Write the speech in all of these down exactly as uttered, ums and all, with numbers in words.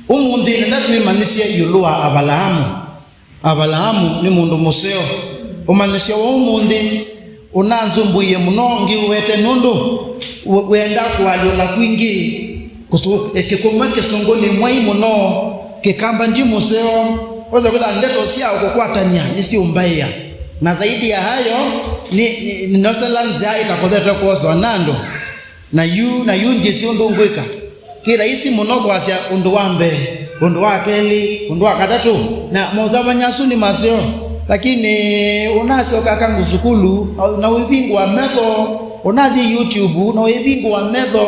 Ũmũnthĩ nenda twĩmanyĩsye ĩũlũ wa Avalaamu. Avalaamu nĩ mũndũ mũseo. Ũmanyĩsyo wa ũmũnthĩ ũnanzumbũie mũno, ngĩwete nũndũ we-, wenda kũalyũla kwingĩ. Kũsũ-, e, kĩkũmwe kĩsũngũ nĩ mwai mũno, kĩkamba ndi mũseo. Wesa kwĩtha ndeto sya ũkũkwatany'a nĩsyũmbaĩa. Na zaidi ya hayo, nĩ, nĩ, nĩnosela nzĩa ĩtakothetwe kwoswa na andũ. Na yu, na yu ndyĩsĩ ũndũ ngwĩka. Kĩ laisi mũno kwasya ũndũ wa mbee, ũndũ wa kelĩ, ũndũ wa katatũ, na motavany'a asu nĩ maseo. Lakini ũnasyoka kangu sukulu, na, na ũivingũa metho, ũnathi YouTube, na ũivingũa metho,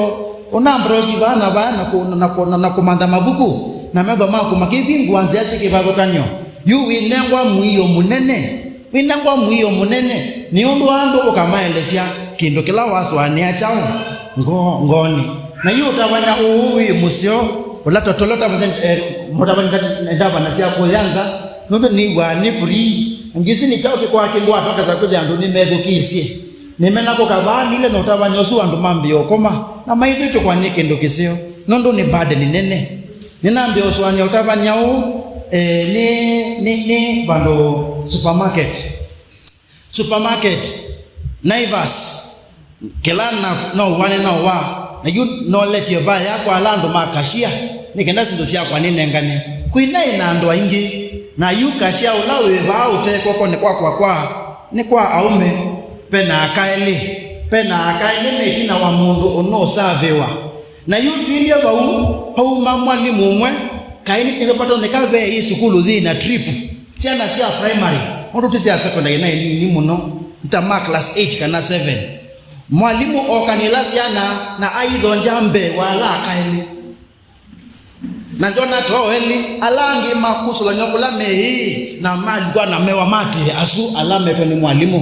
ũnambrosi vaa na vaa na kũ-, na, na, na, na kũmantha mavuku, na metho maku makĩvingũa nzĩa syĩ kĩvathũkany'o. Yu wĩnengwa mũio mũnene. Wĩnengwa mũio mũnene nĩ ũndũ wa andũ ũkamaelesya kĩndũ kĩla wasũanĩa kyaũ ngo-, ngoonĩ. Na yu ũtavany'a ũũ wĩ mũseo, ũla totolo ta mũthenya, eh, mũtavany'a ndavanasya kũya nza, nũndũ nĩw'aa nĩ free. Ngĩsĩ nĩ kyaũ kĩkwaa kĩngwatwa kasa kwĩthĩa andũ nĩmethũkĩĩsye. Nĩmena kũka vaa nile na ũtavany'a ũsu andũ mambĩĩa ũkoma, na maithĩtũkwa nĩ kĩndũ kĩseo, nũndũ nĩ burden nene. Nĩnambĩĩa ũsũanĩa ũtavany'a ũũ, eh, nĩ, nĩ, nĩ vandũ supermarket. Supermarket, Naivas, kĩla na, no ũane na ũwa, na yu noletye vaa yakwa ala andũ ma cashier, nĩ kenda syĩndũ syakwa nĩnengane. Kwĩnaĩ na andũ aingĩ, na yu cashier ũla wĩ vaa ũte kw'oko nĩ kwakwa kwa, nĩ kwa aũme, ve na aka elĩ, ve na aka elĩ me ĩtina wa mũndũ ũnũũsavĩwa. Na yu twilye vau, vauma mwalimũ ũmwe, kaĩ nĩ, nĩvatonyeka ve ĩ sukulu yĩ na trip. Syana sya primary, mũndũ ti sya secondary naĩ nini mũno, nĩ ta ma class eight kana seven. Mwalimũ ookanĩla syana na aithongya mbee wa ala aka elĩ. Na ndyona too elĩ, ala angĩ makusũlanw'a kũla meĩ, na malikwa na mewa matĩe asu ala metwe nĩ mwalimũ.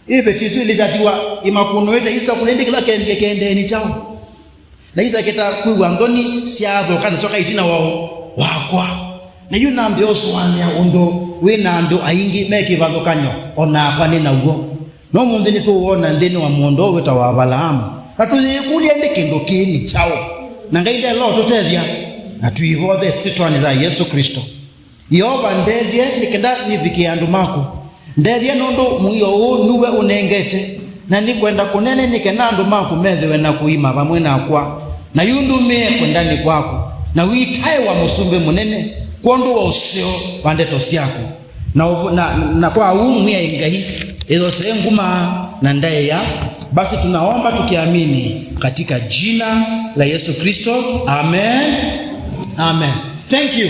Iveti isu ilisatiwa imakunũĩte, isakũlĩndĩ kĩla kendie kĩendeeni kyaũ. Na isakĩta kwĩw'a nthoni syathũka nasyo ka ĩtina wa wakwa. Na yu nambĩa ũsũanĩa ũndũ wĩ na andũ aingĩ me kĩvathũkany'o, o nakwa nĩ naw'o. No ũmũnthĩ nĩtũwona nthĩnĩ wa mũndũ ũũ wĩtawa Avalaamu. Na tũyĩkũlya ĩndĩ kĩndũ kĩĩ nĩ kyaũ? Na Ngai ndela ũtũtethya, na twĩvothe ĩsyĩtwanĩ ya Yesũ Klĩsto. Yeova, ndethye nĩ kenda nĩvikĩe andũ maku. Ndethye nũndũ mũio ũũ nue ũnengete, na nĩkwenda kũnene nĩ kenda andũ maku methĩwe na kũima vamwe nakwa. Na yu ndũmĩe kwendani kwaku, na wĩtaĩwa mũsumbĩ mũnene kwondũ wa ũseo wa ndeto syaku. Na, ũvu- na, na kwa ũu Mwĩai Ngai ĩthosee nguma na ndaĩa. Basi tunaomba tukiamini katika jina la Yesu Kristo. Amen. Amen. Thank you.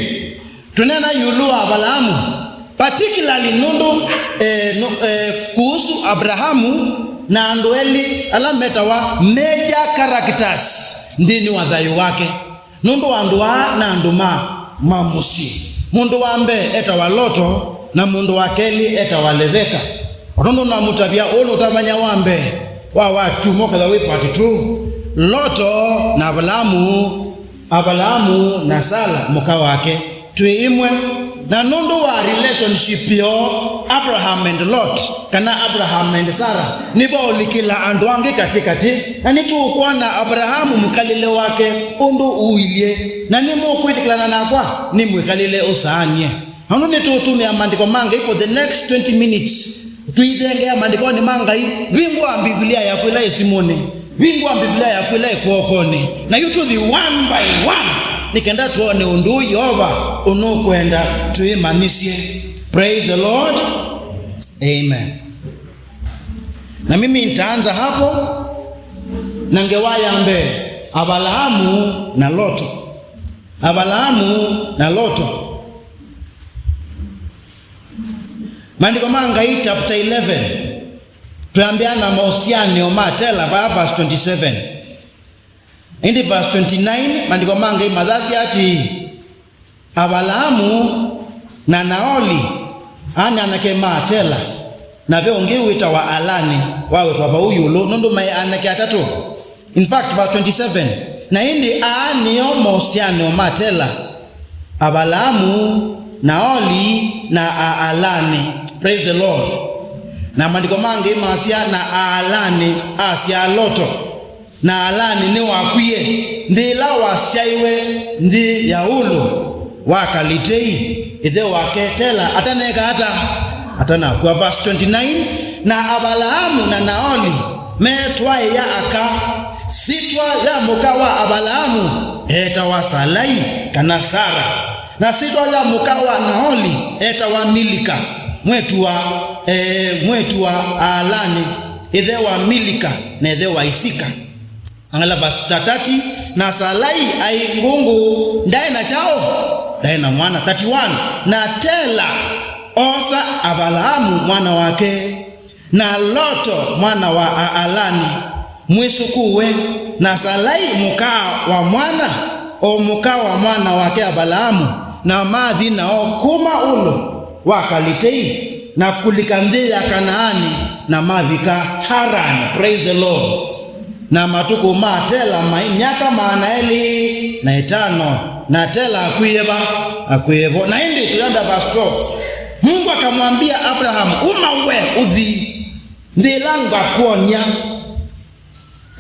Tũneena ĩũlũ wa Avalaamu, particularly nũndũ, eh, nũ- eh, kuhusu Abrahamu na andũ elĩ ala metawa major characters nthĩnĩ wa thayũ wake, nũndũ andũ aa na andũ ma, ma mũsyĩ. Mũndũ wa mbee etawa Loto, na mũndũ wa kelĩ etawa Leveka. O tondũ namũtavya, ũũ nĩ ũtavany'a wa mbee wa, wa kyumwa kethwa wĩ part two. Loto na Avalaamu Avalaamu na Sala mũka wake twĩ ĩmwe. Na nũndũ wa relationship yoo, Abraham and Lot, kana Abraham and Sarah, nĩvaũlikĩla andũ angĩ katĩ katĩ. Na nĩtũkwona Abrahamu mwĩkalĩle wake ũndũ ũilyĩ. Na nĩmũkwĩtĩkĩlana nakwa nĩ mwĩkalĩle ũsaanie. Nũndũ nĩtũũtũmĩa maandĩko ma Ngai for the next twenty minutes. Tũithengea maandĩkonĩ ma Ngai, vingũa Mbivilia yaku ĩla ĩ simũnĩ, vingũa Mbivilia yaku ĩla ĩ kw'okonĩ, na yu tũthi one by one, nĩ kenda twone ũndũ ũũ Yeova ũnũkwenda twĩmanyĩsye. Praise the Lord. Amen. Na mimi nitaanza hapo, na ngewa ya mbee, Avalaamu na Loto. Avalaamu na Loto. Maandĩko ma Ngai chapter eleven, twĩambĩa na maũsyaanĩo ma Tela vaa verse twenty-seven. Ĩndĩ verse twenty-nine, maandĩko ma Ngai mathasya atĩĩ, Avalaamu na Naoli, aa nĩ anake ma Tela, na ve ũngĩ wĩtawa Alani, wawetwa vau ĩũlũ, nũndũ maĩ anake atatũ. In fact, verse twenty-seven, na ĩndĩ aa nĩo maũsyaanĩo ma Tela, Avalaamu, Naoli, na Aalani. Praise the Lord. Na maandĩko mangĩ masya, na Aalani asyaa Loto. Na Alani nĩwakwie nthĩ ĩla wasyaiwe nthĩ ya ũlũ wa Kalitei, ĩthe wake Tela ataneka ata? Atanakw'a. Verse twenty-nine, na Avalaamu na Naoli meetwaĩa aka. Syĩtwa ya mũka wa Avalaamu eetawa Salai, kana Sara, na syĩtwa ya mũka wa Naoli eetawa Milika, mwĩĩtu wa, e, mwĩĩtu wa Alani, ĩthe wa Milika na ĩthe wa Isika. Angala verse thirty, na Salai aĩ ngũngũ, ndaĩ na kyaũ? Ndaĩ na mwana. Thirty-one, na Tela oosa Avalaamu mwana wake, na Loto mwana wa Aalani, mwĩsũkũũe, na Salai mũka wa mwana, o mũka wa mwana wake Avalaamu, na mathi nao kuma ũlũ wa Kalitei, na kũlika nthĩ ya Kanaani, na mavika Harani. Praise the Lord. Na matukũ ma Tela maĩ myaka maana elĩ na ĩtano, na Tela akwie va? Akwie vo. Na ĩndĩ tũyambĩa verse twelve. Mungu akamwambia Abrahamu, uma we ũthi nthĩ ĩla ngakwony'a.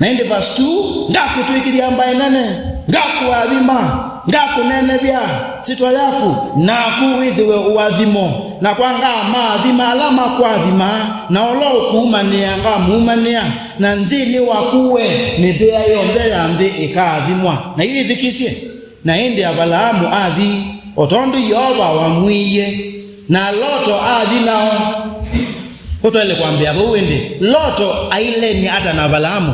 Na ĩndĩ verse two, ngakũtw'ĩkĩthya mbaĩ nene, ngakũathima, ngakũnenevya syĩtwa yaku, naku wĩthĩwe ũathimo, na kwa ngamaathima ala makũathimaa, na ũla ũkuumanĩa ngamũumanĩa, na nthĩnĩ waku we mĩvĩa yonthe ya nthĩ ĩkaathimwa. Na yu ĩthukĩĩsye. Na ĩndĩ Avalaamu athi, o tondũ Yeova wamwĩie, na Loto athi nao. Ũtwaĩle kwambĩa vau ĩndĩ, Loto ailenie ata na Avalaamu?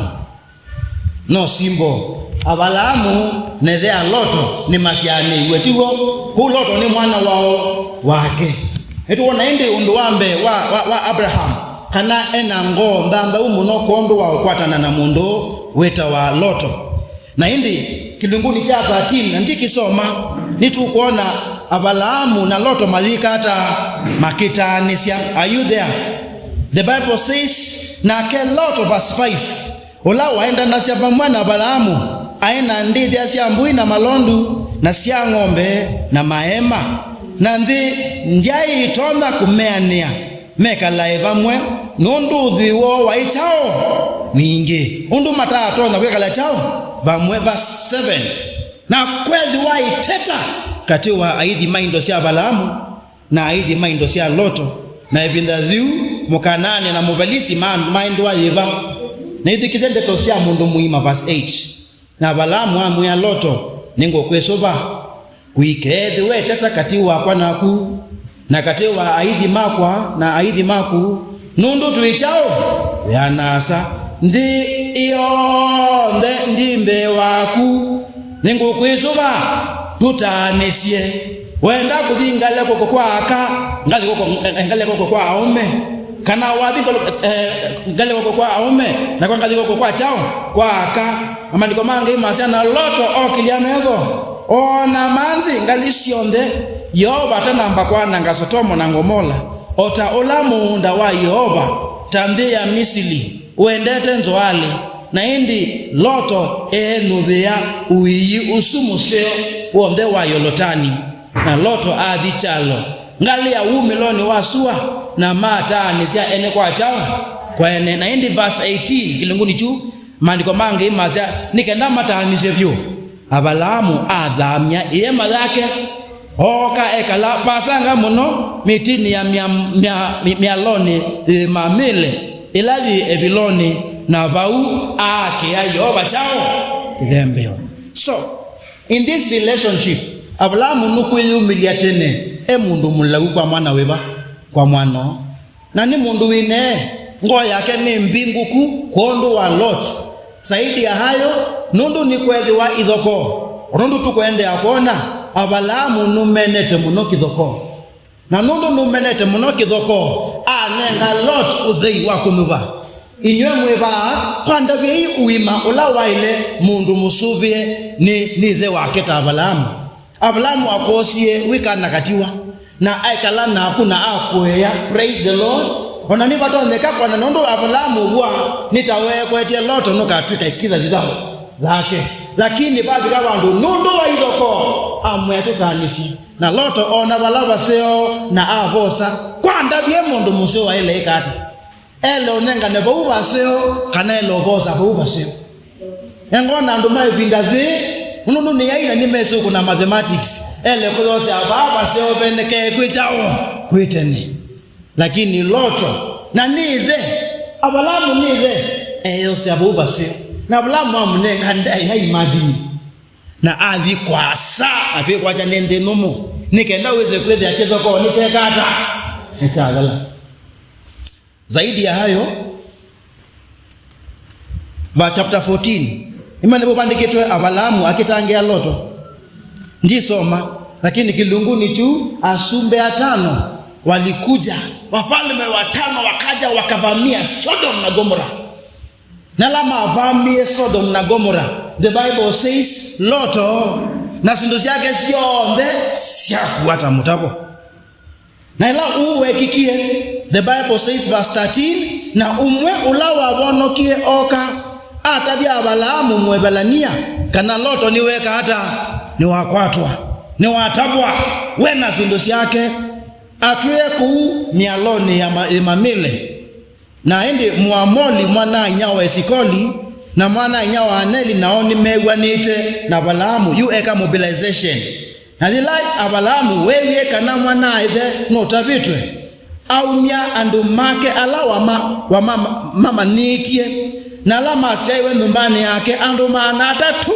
No simbo. Avalaamu na ĩthe ya Loto nĩmasyaanĩw'e, ti w'o? Kwoou Loto nĩ mwana wao wake. Nĩtũwona ĩndĩ ũndũ wa mbee wa, wa, wa Abraham, kana e na ngoo nthanthau mũno kwondũ wa ũkwatana na mũndũ wĩtawa Loto. Na ĩndĩ kĩlungunĩ kya thirteen, na ndikĩsoma, nĩtũkwona Avalaamu na Loto mayĩka ata? Makĩtaanĩsya. Are you there? The Bible says, nake Loto, verse five, ũla waendanasya vamwe na Avalaamu, aĩ na ndĩthya sya mbũi na malondu, na sya ng'ombe na maema, na nthĩ ndyaĩ ĩtonya kũmeanĩa mekalae vamwe, nũndũ ũthwii woo waĩ kyaũ? Mwingĩ, ũndũ mataatonya kwĩkala kyaũ? Vamwe. Verse seven, na kweethĩwa ĩteta katĩ wa aithi ma indo sya Avalaamu na aithi ma indo sya Loto, na ĩvinda yĩu Mũkanaani na Mũvelisi ma-, maendwa yĩva? Na ĩthukĩĩsye ndeto sya mũndũ mũima. Verse eight, na Avalaamu amwĩa Loto, nĩngũkwĩsũva, kũikeethĩwe ĩteta katĩ wakwa naku, na katĩ wa aithi makwa na aithi maku, nũndũ twĩ kyaũ? Twĩ ana-a-asa. Nthĩ ĩ yonthe ndi mbee waku, nĩngũkwĩsũva, tũtaanĩsye. Wenda kũthi ngalĩle kw'oko kwa aka, ngathi kw'oko, ngalĩle kw'oko kwa aũme. Kana wathi ngalĩle, eh, ngalĩle kw'oko kwa aũme, nakwa ngathi kw'oko kwa kyaũ? Kwa aka. Na Maandĩko ma Ngai masya, na Loto okĩlya metho, oona manzĩ ngalĩ syonthe, Yeova atanamba kwananga Sotomo na Ngomola, o ta ũla mũũnda wa Yeova, ta nthĩ ya Misili, ũendete Nzoali. Na ĩndĩ Loto eenyuvĩa ũiĩ ũsu mũseo w'onthe wa Yolotani. Na Loto athi kyalo, ngalĩ ya wumĩlonĩ wa sua, na mataanĩsya ene kwa kyaũ? Kwa ene. Na ĩndĩ verse eighteen, kĩlungunĩ kyu, Maandĩko ma Ngai masya, nĩ kenda mataanĩsye vyũ, Avalaamu athamya ĩema yake, ooka ekala vasanga mũno mĩtĩnĩ ya mya-, mya-, mya-, myalonĩ yĩ Mamile, ĩla yĩ Eviloni, na vau aakĩa Yeova kyaũ? Kĩthembeo. So, in this relationship, Avalaamu nũkwĩyumĩlya tene e mũndũ mũlau kwa mwana wĩva? Kwa mwana ũũ. Na nĩ mũndũ wĩ nee, ngoo yake nĩ mbingũku kwondũ wa Lot. Zaidi ya hayo, nũndũ nĩkweethĩwa ithokoo, o nũndũ tũkũendeea kwona, Avalaamu nũmenete mũno kĩthokoo. Na nũndũ nũmenete mũno kĩthokoo, anenga Lot ũthei wa kũnyuva. Inyw'ĩ mwĩ vaa, kwa ndavĩi ũima ũla waĩle mũndũ mũsũvĩe nĩ, nĩ ĩthe wake ta Avalaamu. Avalaamu akoosie wĩ kana katiwa, na aekala naku na akũea. Praise the Lord. O na nĩvatonyeka kwana, nũndũ Avalaamu ũw'a nĩ ta weekwetye Loto nũkatw'ĩka ĩkithathitha yake. Lakini vavika vandũ, nũndũ wa ithokoo, amwĩa tũtaanĩsye. Na Loto oona vala vaseo na avosa. Kwa ndavye mũndũ mũseo aĩle ĩka ata? Ele ũnengane vau vaseo, kana ele ũvosa vau vaseo? Engona andũ ma ĩvinda thĩ, nũndũ nĩ aina nĩmesĩ ũkũna mathematics, ele kũyosea vaa vaseo venekee kwĩ kyaũ, kwĩ tene. Lakini Loto, na nĩ ĩthe, Avalaamu nĩ ĩthe, eyosea vau vaseo. Na Avalaamu amũnenga ndaĩa imadini. Na athi kwasa, atwĩkwatya nĩ nthĩ nũmũ, nĩ kenda wĩse kwĩthĩa kĩthokoo nĩkyeka ata? Nĩkyathela. Zaidi ya hayo, va chapter fourteen, ima nĩvo vandĩkĩtwe Avalaamu akĩtangĩa Loto. Ndisoma, lakini kĩlungunĩ kyu, asumbĩ atano walikuja, wafalme watano wakaja wakavamia Sodom na Gomora. Na ala mavamie Sodom na Gomora, the Bible says, Loto na syĩndũ syake syonthe syakuwa ta mũtavo. Na ĩla ũu wekikie, the Bible says, verse thirteen, na ũmwe ũla wavonokie oka, atavya Avalaamu Mũevelania kana Loto nĩweka ata, nĩwakwatwa, nĩwatavwa, we na syĩndũ syake, atwĩe kũu myalonĩ ya ma- ĩ Mamile. Na ĩndĩ Mũamoli mwana-a-inyia wa Esikoli na mwana-a-inyia wa Aneli nao nĩmew'anĩte na Avalaamu, yu eka mobilization. Na yĩla Avalaamu weewie kana mwana-a-ĩthe nũtavĩtwe, aumya andũ make ala wama- wamamanĩtye na ala masyaĩwe nyũmbanĩ yake, andũ maana atatũ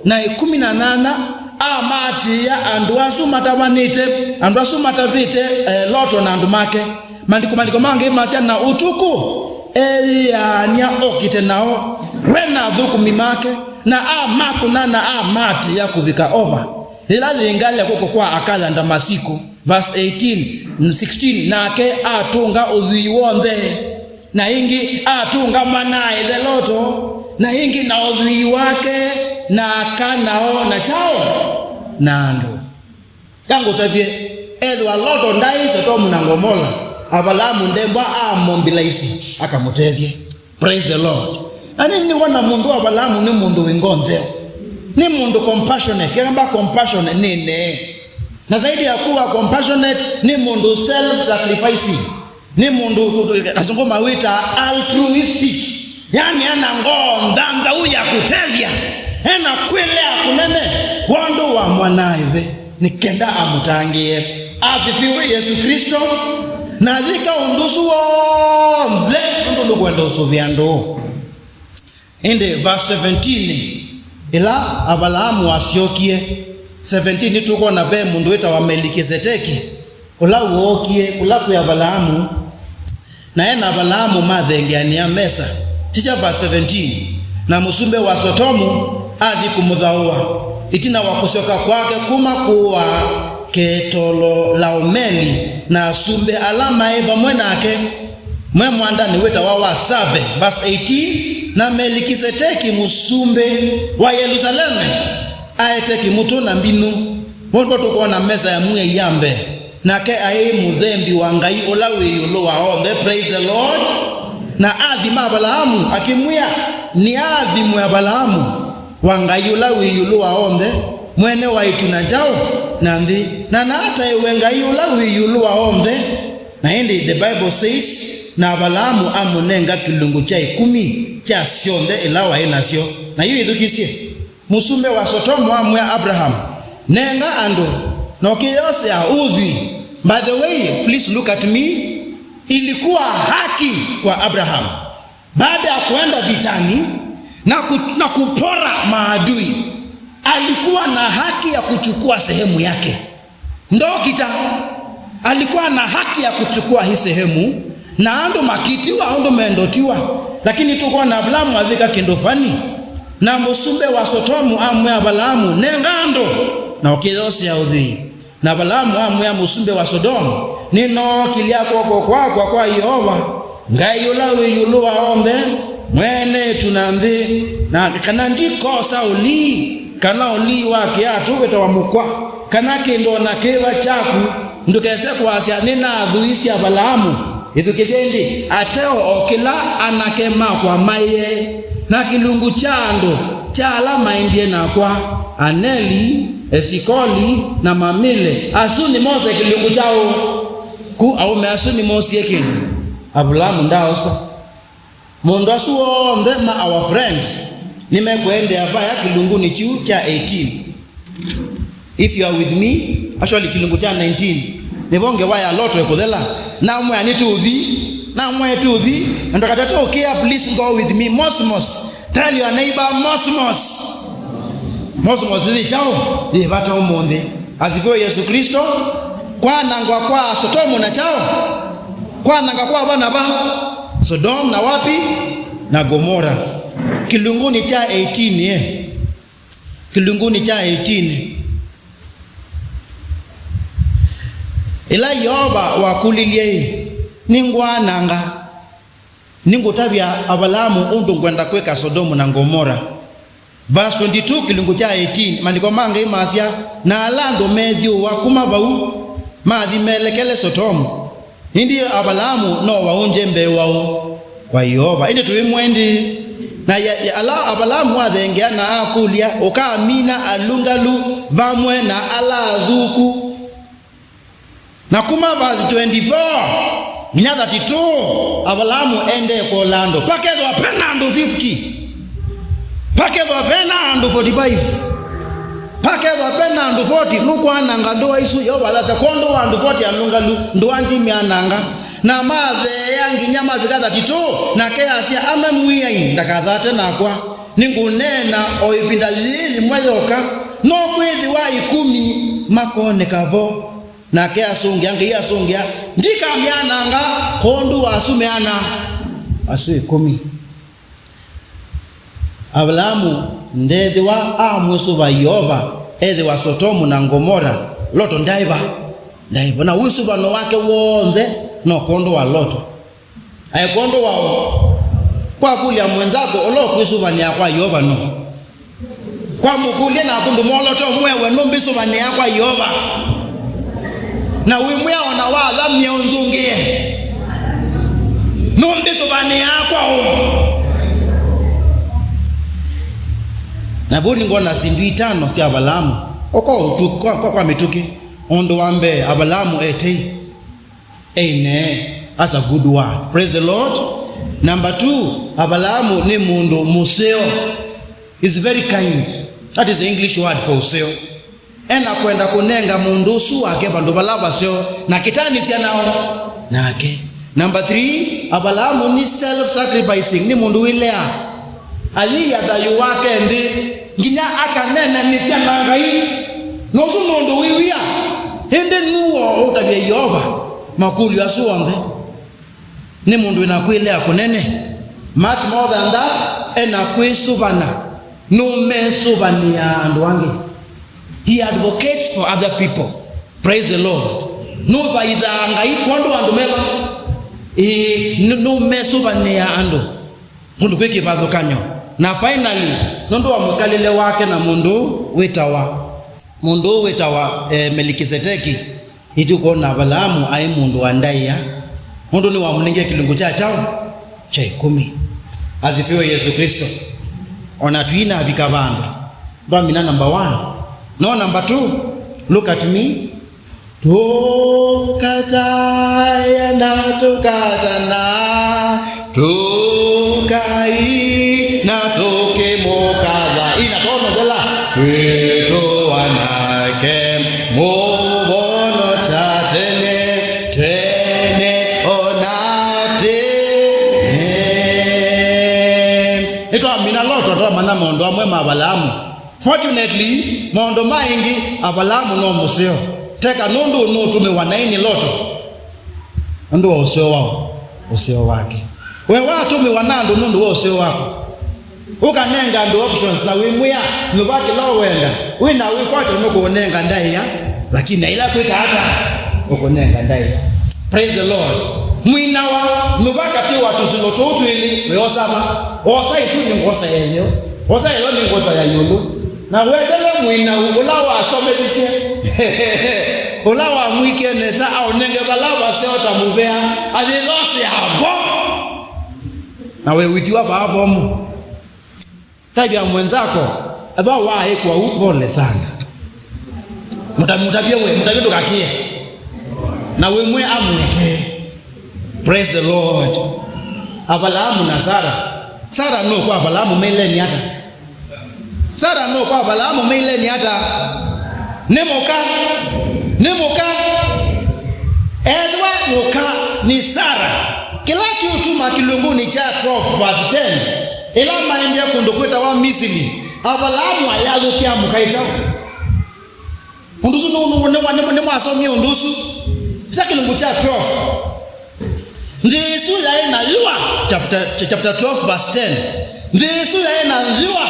na ĩkũmi na nyanya, amaatĩĩa andũ asu matavanĩte, andũ asu matavĩte, eh, Loto na andũ make. Maandĩko, maandĩko mangĩ masya, na ũtukũ eeyĩaany'a okite nao, we na athũkũmi make, na amakũna na amaatĩĩa kũvika Ova, yĩla yĩ ngalĩ ya kw'oko kwa aka ya Ndamasiko. Verse eighteen, sixteen, nake atũnga ũthwii w'onthe, na ĩngĩ atũnga mwana-a-ĩthe Loto, na ĩngĩ na ũthwii wake, na aka nao, na kyaũ, na andũ. Kangũtavye, ethĩwa Loto ndaĩ Sotomu na Ngomola, Avalaamu ndembwa amobilize akamũtethye. Praise the Lord. Ani nĩwona mũndũ wa Avalaamu nĩ mũndũ wĩ ngoo nzeo. Nĩ mũndũ compassionate. Kĩkamba compassionate nĩ nee. Na zaidi ya kuwa compassionate, nĩ mũndũ self-sacrificing. Nĩ mũndũ, asũngũ mawĩta altruistic. Yaani ana ngoo nthanthau ya kũtethya. Ena kwĩlea kũnene kwondũ wa mwana-a-ĩthe. Nĩ kenda amũtangĩĩe. Asifiwe Yesu Kristo. Na yĩka ũndũ ũsu w'onthe nũndũ nũkwenda ũsũvĩa andũ. Ĩndĩ verse seventeen, ĩla Avalaamu wasyokie, seventeen, nĩtũkwona ve mũndũ wĩtawa Melikiseteki, ũla wookie kũla kwĩ Avalaamu, na e na Avalaamu mathengeanĩa mesa. Sisya verse seventeen, na mũsumbĩ wa Sotomu athi kũmũthaũa, ĩtina wa kũsyoka kwake kuma kũũa Ketololaomeli na asumbĩ ala maĩ vamwe nake, mwe mwandanĩ wĩtawa wa Save. Verse eighteen, na Melikiseteki mũsumbĩ wa Yelusaleme aete kĩmũtũ na mbinũ. Vau nĩvo tũkwona mesa ya Mwĩai ya mbee. Nake aĩ mũthembi wa Ngai ũla wĩ ĩũlũ wa onthe. Praise the Lord. Na athima Avalaamu, akĩmwĩa, nĩathimwe Avalaamu wa Ngai ũla wĩ ĩũlũ wa onthe, mwene wa ĩtu na nzaũ na nthĩ, na nataĩwe Ngai ũla wĩ ĩũlũ wa onthe. Na ĩndĩ the Bible says, na Avalaamu amũnenga kĩlungu kya ĩkũmi kya syonthe ila waĩ nasyo. Na yu ĩthukĩsye. Mũsumbĩ wa Sotomu amwĩa Abraham, nenga andũ, na ũkĩyosea ũthwii. By the way, please look at me. Ilikuwa haki kwa Abraham, baada ya kuenda vitani na, ku, na kupora maadui, alikuwa na haki ya kuchukua sehemu yake. Ndokita alikuwa na haki ya kuchukua hii sehemu, na andũ makitiwa ũndũ mendotiwa, lakini tũkwona Avalaamu avika kĩndũ vani, na mũsumbĩ wa Sotomu amwĩa Avalaamu, nenga andũ, na ũkĩyosea ũthwii. Na Avalaamu amwĩa mũsumbĩ wa Sotomu, nĩnookĩlya kw'oko kwakwa kwa Yeova, Ngai ũla wĩ ĩũlũ wa onthe, mwene ĩtu na nthĩ, na kana ndikosa ũlii, kana ũlii wa kĩatũ wĩtawa mũkwa, kana kĩndũ o na kĩva kyaku, ndũkese kwasya, nĩnathũisye Avalaamu. Ĩthukĩsye ĩndĩ, ateo o kĩla anake makwa maĩe, na kĩlungu kya andũ kya ala maendie nakwa, Aneli, Esikoli, na Mamile, asu nĩmose kĩlungu kyaũ? Ku aũme asu nĩmosie kĩndũ? Avalaamu ndaaosa. Maũndũ asu onthe ma our friend, Nĩmekũendea vaya kĩlungunĩ kyu kya eighteen. If you are with me, actually, kĩlungu kya nineteen. Nĩvo ngewa ya Loto ĩkũthela. Namwĩa, "Nĩtũthi." Namwĩa, "Tũthi." Na ndũkatate ũkĩa, please go with me. Mosmos. Tell your neighbor, mosmos. Mosmos yĩ kyaũ? Yĩ vata ũmũnthĩ. Asifiwe Yesu Kristo. Kwanangwa kwa Sotomu na kyaũ? Kwananga kwa vana va? Sodom na wapi? Na Gomora. Kĩlungunĩ kya eighteen, eh? Kĩlungunĩ kya eighteen. Ĩla Yeova wakũlilye-ĩ, "Nĩngwananga, nĩngũtavya Avalaamu ũndũ ngwenda kwĩka Sodomu na Ngomora." Verse twenty-two, kĩlungu kya eighteen, Maandĩko ma Ngai masya, "Na ala andũ meethyũũa kuma vau mathi melekele Sotomu. Ĩndĩ Avalaamu no waũngye mbee wa ũ? Wa Yeova. Ĩndĩ tũimwendĩ." Na ya, ya, ala Avalaamu athengea na akũlya, "Ũkamina alũngalu vamwe na ala athũku?" Na kuma verse twenty-four nginya thirty-two, Avalaamu endee kũla andũ. Pakethwa pena andũ fifty. Pakethwa pena andũ forty-five. Pakethwa pena andũ forty. Nũkwananga ndũa isu? Yeova athasya, "Kwondũ wa andũ forty alũngalu, ndũa ndimyananga." Na matheea nginya mavika thirty-two, nake asya, "Ame Mwĩai ndakathate nakwa. Nĩngũneena o ĩvinda yĩĩ yĩmwe yoka, no kwĩthĩwa ĩkũmi makoneka vo." Nake asũngĩa, Ngai asũngĩa, "Ndikamyananga kwondũ wa asu meana, asu ĩkũmi." Avalaamu ndeethĩwa amwĩsũva Yeova, ethĩwa Sotomu na Ngomora, Loto ndaĩ va? Ndaĩ vo. Na wĩsũvano wake w'onthe no kwondũ wa Loto. Aĩ kwondũ wa ũ? Kwakũlya mwenzako ũla ũkwĩsũvanĩa kwa Yeova nũũ? Kwamũkũlya naku ndũmwolote ũmwĩe, "We nũmbĩsũvanĩa kwa Yeova?" Na wĩmwĩa, "O na wathamya ũnzũngĩe, nũmbĩsũvanĩaa kwa ũ?" Na vau nĩngwona syĩndũ itano sya Avalaamu, o kwa ũtu-, kwa, kwa, kwa mĩtũkĩ. Ũndũ wa mbee, Avalaamu e tei. Amen. That's a good word. Praise the Lord. Number two, Avalaamu nĩ mũndũ mũseo. Is very kind. That is the English word for ũseo. Ena kwenda kũnenga mũndũ ũsu wake vandũ vala vaseo na kĩtanĩsya nao nake. Number three, Avalaamu nĩ self-sacrificing, nĩ mũndũ wĩleaa. Ayĩia thayũ wake nthĩ, nginya akaneenanĩsya na Ngai. Na ũsu nĩ ũndũ wĩ wia, ĩndĩ nũũ ũũtavya Yeova makũlyo asu onthe? Nĩ mũndũ wĩna kwĩlea kũnene. Much more than that, ena kwĩsũvana. Nũmesũvanĩaa andũ angĩ. He advocates for other people. Praise the Lord. Nũvaithaa Ngai kwondũ wa andũ meva? Ĩĩ, nũ-, nũmesũvanĩaa andũ. Kũndũ kwĩ kĩvathũkany'o. Na finally, nũndũ wa mwĩkalĩle wake na mũndũ ũũ wĩtawa, mũndũ ũũ wĩtawa, eh, Melikiseteki, nĩtũkwona Avalaamu aĩ mũndũ wa ndaĩa, nũndũ nĩwamũnengie kĩlungu kya kyaũ? Kya ĩkũmi. Asifiwe Yesu Kristo. Ona tũinavika vandũ. Ndwamina number one. No number two, look at me. Tũkataĩa na tũkatana, tũkaina tũkĩmũkatha. Ina tonothela. Twĩtũa nake mũvonokya tene, tene o na tene. Nĩtwamina Loto, twamanya maũndũ amwe ma Avalaamu. Fortunately, maũndũ ma ĩngĩ, Avalaamu no mũseo. Teka nũndũ nũũtũmĩwa naĩ nĩ Loto nũndũ wa ũseo wao, ũseo wake. We watũmĩwa na andũ nũndũ wa ũseo waku, ũkanenga andũ options na wĩmwĩa, "Nyuva kĩla ũwenda, wĩ na wĩkwatyo nũkũũnenga ndaĩa, lakini aila kwĩka ata, ũkũnenga ndaĩa." Praise the Lord. Mwinawa nyuva katĩ wa tũsilo tũu twĩlĩ, wĩosama, osa ĩsu nĩ ngosa ya ĩyeo, osa ĩyo nĩ ngosa ya ĩũlũ. Na wetele mwinau ũla wasomethisye, ũla wamwikie nesa, aũnenge vala vaseo ta mũvea, athĩthosea vo. Na wewitiwa vaa vomu. Tavya mwenzako, ethwa waaĩkwa u, pole sana. Mũta-, mũtavye we, mũtavye ndũkakĩe. Na wĩmwe amwĩkee. Praise the Lord. Avalaamu na Sara. Sara no kwa Avalaamu meleni ata? Sara no kwa Avalaamu meile nĩ ata? Nĩ mũka. Nĩ mũka. Ethĩwa mũka nĩ Sara, kĩla kĩũtuma kĩlungunĩ kya twelve verse ten, ĩla maendie kũndũ kwĩtawa Misili, Avalaamu ayathũkĩa mũka ĩ kyaũ? Ũndũ ũsu nũ-, nũ-, nĩ-, nĩ-, nĩmwasomie ũndũ ũsu. Sya kĩlungu kya twelve. Nthĩ ĩsu yaĩ na yũa, chapter, chapter twelve verse ten. Nthĩ ĩsu yaĩ na yũa,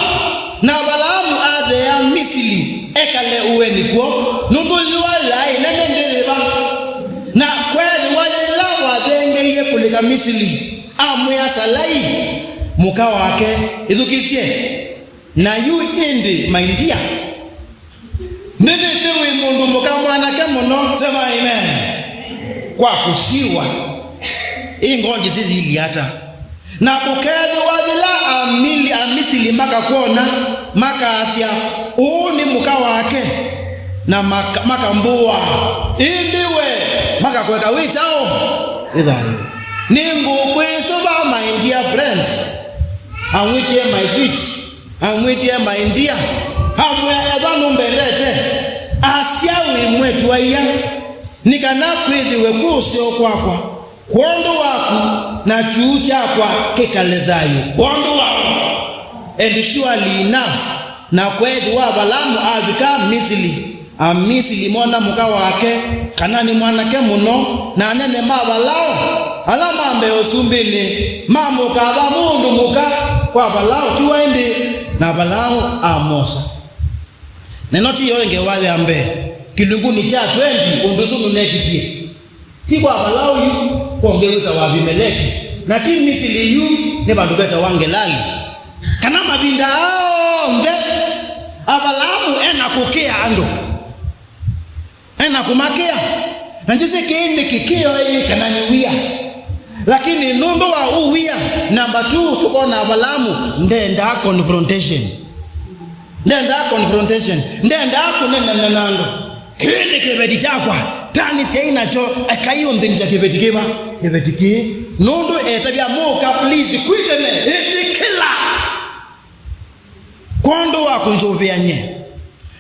na Avalaamu atheea Misili ekale ũeni kw'o, nũndũ yũa yaĩ nene nthĩ yĩva. Na kweethĩwa yĩla wathengeie kũlika Misili, amwĩa Salai, mũka wake, ĩthukĩĩsye. Na yu ĩndĩ, my dear, nĩnĩsĩ wĩ mũndũ mũka mwanake mũno, sema amen. Kwa kũsiwa, ĩ ngoo njĩsĩ yĩilyĩ ata? Na kũkeethĩwa yĩla Amili-, Amisili makakwona, makaasya, "Ũũ nĩ mũka wake," na maka-, makambũa, ĩndĩ we makakweka wĩ kyaũ? Wĩ thayũ. Nĩngũkwĩsũva, my dear friend. Amwĩtie my sweet. Amwĩtie my dear, amwĩa, "Ethwa nũmbendete, asya wĩ mwĩĩtu aia, nĩ kana kwĩthĩwe kũ ũseo kwakwa kwondũ waku, na kyuu kyakwa kĩkale thayũ kwondũ waku." And surely enough, na kweethĩwa Avalaamu avika Misili, Amisili mona mũka wake, kana nĩ mwanake mũno, na anene ma Valao, ala ma mbee ũsumbĩnĩ, mamũkatha mũndũ mũka kwa Valao, tiwa ĩndĩ, na Valao amosa. Na ĩno ti yo ĩngewa ya mbee. Kĩlungunĩ kya twenty, ũndũ ũsu nũneekĩkie. Ti kwa Valao yu, kwa ũngĩ wĩtawa Avimeleki, na ti Misili yu, nĩ vandũ vetawa Ngelali. Kana mavinda aa onthe, Avalaamu ena kũkĩa andũ. Ena kũmakĩa. Na njĩsĩ kĩĩ nĩ kĩkĩo ĩ kana nĩ wia. Lakini nũndũ wa ũwia, number two, tũkona Avalaamu ndendaa confrontation. Ndendaa confrontation. Ndendaa kũnenana na andũ. Kĩĩ nĩ kĩveti kyakwa. Tanĩsyai nakyo, ekai ũnthĩnisya kĩveti kĩva? Kĩveti kĩĩ. Nũndũ etavya mũka, please, kwĩ tene, ĩtĩkĩla. Kwondũ wa kũnzũvĩa nye.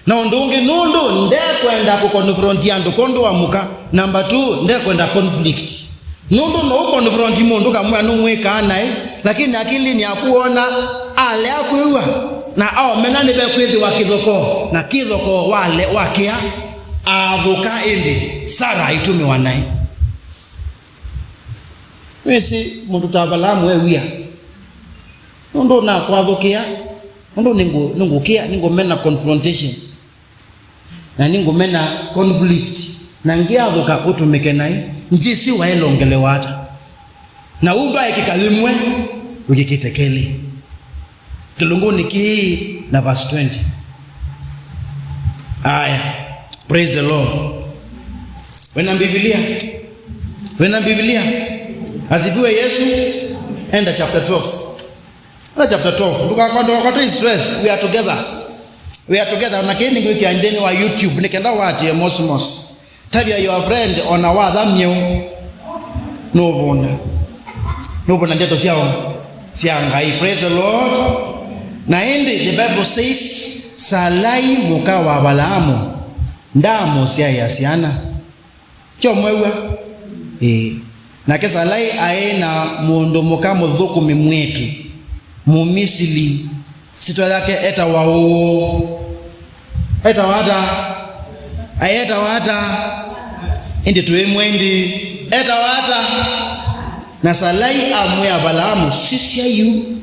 Na ũndũ ũngĩ, nũndũ ndekwenda kũconfront andũ kwondũ wa mũka. Number two, ndekwenda conflict. Nũndũ no ũconfront mũndũ kamwĩa nũmwĩkaa naĩ, lakini akilinĩ yaku wona alea kwĩw'a na aomena nĩvekwĩthĩwa kĩthokoo, na kĩthokoo wale wakĩa athũka ĩndĩ Sara aitũmĩwa naĩ. Wĩsĩ mũndũ ta Avalaamu e wia. Nũndũ nakwathũkĩa, nũndũ nĩngũ-, nĩngũkĩa, nĩngũmena confrontation. Na nĩngũmena conflict. Na ngĩathũka ũtũmĩke naĩ, njĩsĩ waĩlongelewa ata. Na ũu ndwaĩkĩka yĩmwe, wĩkĩkĩte kelĩ. Kĩlungunĩ kĩĩ na verse twenty. Aya, praise the Lord. Wĩna Biblia? Wĩna Biblia? Asifiwe Yesu. Enda chapter twelve. Enda chapter twelve. Ndũka-, ndũkakwate stress. We are together. We are together. Na kĩĩ nĩngwĩkĩa nthĩnĩ wa YouTube. Nĩ kenda watie mosmos. Tavya your friend, ona watha myeũ, nũvũna. Nũvũna ndeto syao sya Ngai. Praise the Lord. Na ĩndĩ, the Bible says, Salai mũka wa Avalaamu ndaamũsyaĩa syana. Kyo mwew'a? Ĩĩ. Nake Salai aĩ na mũndũ mũka mũthũkũmi mwĩĩtu, Mũmisili. Syĩtwa yake etawa ũũ? Etawa ata? Aĩ etawa ata? Ĩndĩ tũĩmwe ĩndĩ. Etawa ata? Na Salai amwĩa Avalaamu, "Sisya yu,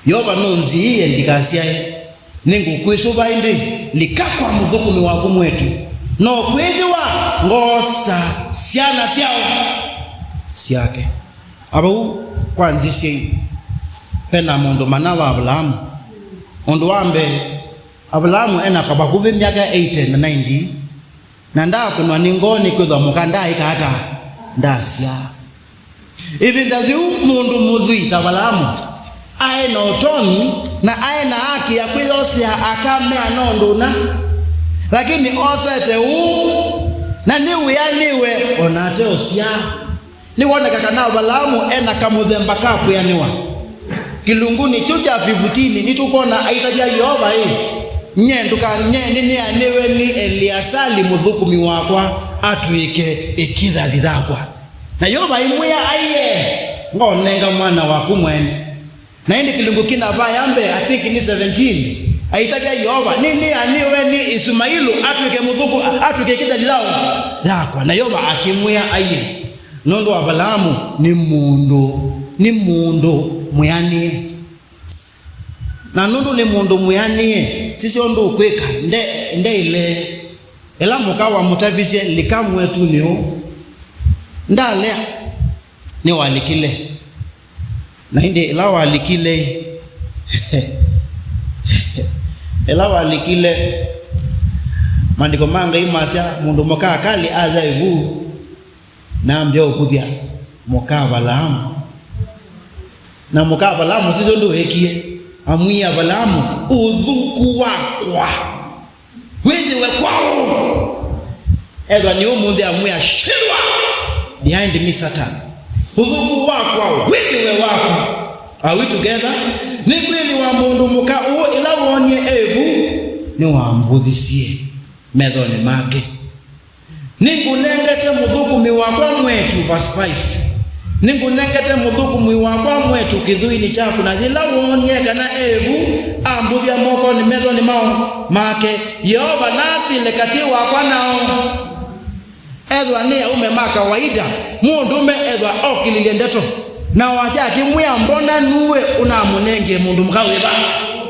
Yeova nũnziĩĩe ndikasyae. Nĩngũkwĩsũva ĩndĩ, lika kwa mũthũkũmi waku mwĩĩtu. No kwĩthĩwa ngoosa syana syao syake." Avau kwa nzĩ syĩ, ve na maũndũ mana va Avalaamu. Ũndũ wa mbee, Avalaamu ena kwa vakuvĩ myaka eighty na ninety, na ndaakũnwa nĩ ngoo nĩkwĩthwa mũka ndaaĩka ata? Ndaasyaa. Ĩvinda yĩu mũndũ mũthwii ta Avalaamu aĩ na ũtonyi na aĩ na haki ya kwĩyosea aka meana ũndũ ũna, lakini osete ũũ, na nĩwĩanĩwe o na ate ũsyaa. Nĩwoneka kana Avalaamu ena kamũthemba ka kwĩanĩwa. Kĩlungunĩ kĩu kya fifteen nĩtũkwona aitavya Yeova, ĩ, "Nyie ndũka-, nyie nĩnĩanĩwe nĩ Eleasali mũthũkũmi wakwa atw'ĩke ĩkithathi yakwa." Na Yeova aimwĩa, "Aiee, ngaũnenga mwana waku mwene." Na ĩndĩ kĩlungu kĩna vaya mbee, I think nĩ seventeen, aitavya Yeova, "Nĩnĩanĩwe nĩ Isumailu atw'ĩke mũthũkũ, atw'ĩke ĩkithathi yao, yakwa." Na Yeova akĩmwĩa, "Aiee." Nũndũ Avalaamu nĩ mũndũ, nĩ mũndũ mwĩanĩe. Na nũndũ nĩ mũndũ mwĩanĩe, sisya ũndũ ũkwĩka, nde-, ndeile. Ĩla mũka wamũtavisye, "Lika mwetunĩ ũũ," ndalea, nĩwalikile. Na ĩndĩ ĩla walikile, ĩla walikile, Maandĩko ma Ngai masya, mũndũ mũka Akali aya ĩvu, na ambĩa ũkũthya mũka Avalaamu. Na mũka Avalaamu, sisyo ũndũ weekie, amwĩie Avalaamu, "Ũthũku wakwa wĩthĩwe kwaũ?" Ethwa nĩ ũmũnthĩ amwĩa, "Shindwa behind me, Satan. Ũthũku wakwa wĩthĩwe waku." Are we together? Nĩkwĩthĩwa mũndũ mũka ũũ ĩla woonie evu nĩwambũthisye methonĩ make. "Nĩngũnengete mũthũkũmi wakwa mwetu," verse five, "nĩngũnengete mũthũkũmi wakwa mwetu kĩthũinĩ kyaku, na yĩla woonie kana evu, ambũthya mokonĩ methonĩ mao make. Yeova naasile katĩ wakwa nao." Ethwa nĩ aũme ma kawaida, mũndũũme ethwa okĩlilye ndeto na wasya akĩmwĩa, "Mbona nuwe ũnamũnengie mũndũ mũka wĩva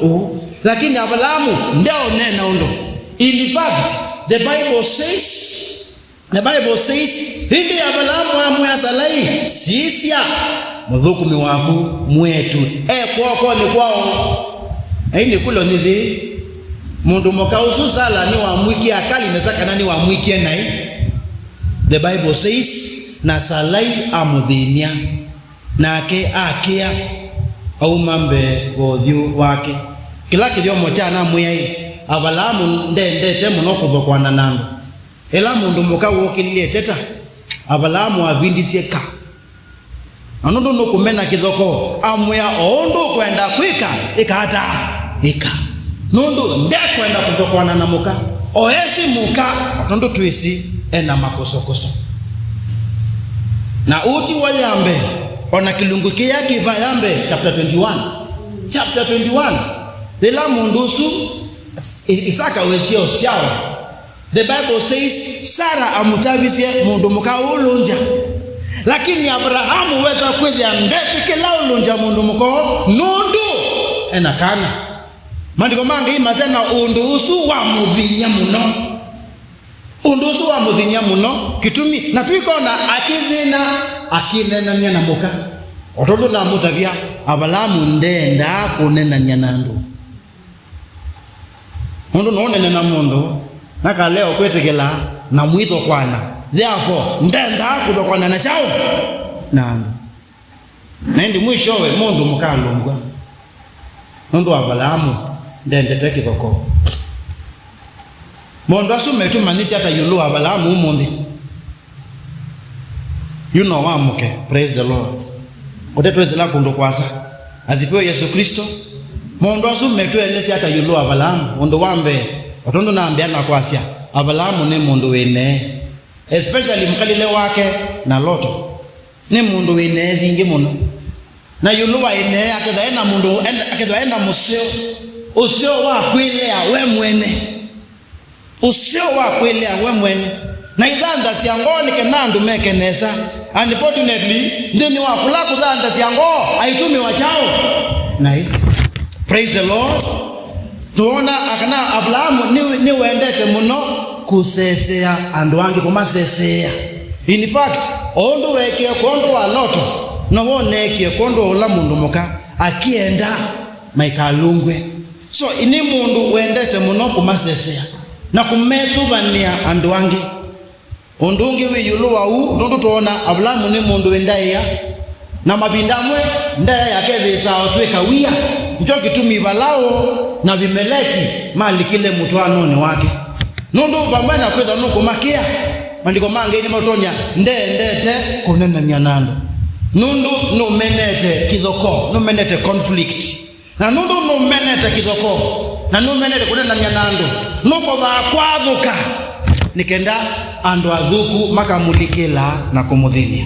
ũũ?" Lakini Avalaamu ndeũneena ũndũ. In fact, the Bible says, the Bible says, ĩndĩ Avalaamu amwĩa Salai, "Sisya, mũthũkũmi waku mwetu e kwokonĩ kwao." Ai nĩ kũlyo nĩthĩ, mũndũ mũka ũsu Sala nĩwamwikie Akali nesa kana nĩwamwikie naĩ? The Bible says, "Na Salai amũthĩny'a, nake akĩa, auma mbee wa ũthyũ wake." Kĩla kĩthyomo kyanamwĩaĩ, Avalaamu ndendete mũno kũthokwana na andũ. Ĩla mũndũ mũka wokĩlilye ĩteta, Avalaamu avindisye ka. Na nũndũ nũkũmena kĩthoko, amwĩa, "O ũndũ ũkwenda kwĩka, ĩka ata? Ĩka." Nũndũ ndekwenda kũthokwana na mũka. O esi mũka, o tondũ twĩsĩ ena makosokoso. Na ũti wa ya mbee, o na kĩlungu kĩya kĩva ya mbee, chapter twenty-one. Chapter twenty-one, yĩla mũndũ ũsu, I-, Isaka wĩsĩ ũsyawa, the Bible says, Sara amũtavisye mũndũ mũka ũlũngya. Lakini Abrahamu wesa kwĩthĩa ndetĩkĩla ũlũngya mũndũ mũka ũũ, nũndũ ena kana. Maandĩko ma Ngai masya, na ũndũ ũsu wamũthĩny'a mũno. Ũndũ ũsu wamũthĩny'a mũno, kĩtumi, na twĩkona akĩthĩna akĩneenany'a na mũka. O tondũ namũtavya, Avalaamu ndendaa kũneenany'a na andũ. Nũndũ no ũnene na mũndũ, nakalea ũkwĩtĩkĩla na mwĩthokwana. Therefore, ndendaa kũthokwana na kyaũ? Na andũ. Na ĩndĩ mwishowe mũndũ mũkalũngw'a. Nũndũ Avalaamu ndendete kĩthoko. Maũndũ asu metũmanyĩsya ata ĩũlũ wa Avalaamu ũmũnthĩ? Yu no wamũke. Praise the Lord. Ũte twĩsĩla kũndũ kwasa. Asifiwe Yesu Kristo. Maũndũ asu metũelesya ata ĩũlũ wa Avalaamu? Ũndũ wa mbee, o tondũ nambĩa na kwasya, Avalaamu nĩ mũndũ wĩ nee, especially mũkalĩle wake na Loto. Nĩ mũndũ wĩ nee thingĩ mũno. Na ĩũlũ wa ĩnee, akethwa ena mũndũ, ena, akethwa ena mũseo, ũseo wa kwĩlea we mwene. Ũseo wa kwĩlea we mwene. Na ithanthasya ngoo nĩ kana andũ meke nesa. Unfortunately, nthĩnĩ wa kũla kũthanthasya ngoo, aitũmĩwa kyaũ? Naĩ. Praise the Lord. Twoona kana Avalaamu nĩ-, nĩwendete mũno kũsesea andũ angĩ, kũmaseseea. In fact, o ũndũ weekie kwondũ wa Loto, no woneekie kwondũ wa ũla mũndũ mũka akĩenda maikalũngw'e. So, nĩ mũndũ wendete mũno kũmasesea na kũmesũvanĩa andũ angĩ. Ũndũ ũngĩ wĩ ĩũlũ wa ũu, tondũ twoona Avalaamu nĩ mũndũ wĩ ndaĩa, na mavinda amwe ndaĩa yake ĩthĩsaa ũtw'ĩka wia. Nĩkyo kĩtumi Valao na Avimeleki malikile mũtwaanonĩ wake, nũndũ vamwe na kwĩthwa nũkũmakĩa, Maandĩko ma Ngai nĩmatonya, ndendete kũneenany'a na andũ. Nũndũ nũmenete kĩthokoo, nũmenete conflict. Na nũndũ nũmenete kĩthokoo, na nũmenete kũnenany'a na andũ, nũkovaa kwathũka, nĩ kenda andũ athũku makamũlikĩla na kũmũthĩny'a.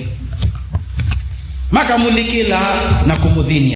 Makamũlikĩla na kũmũthĩny'a.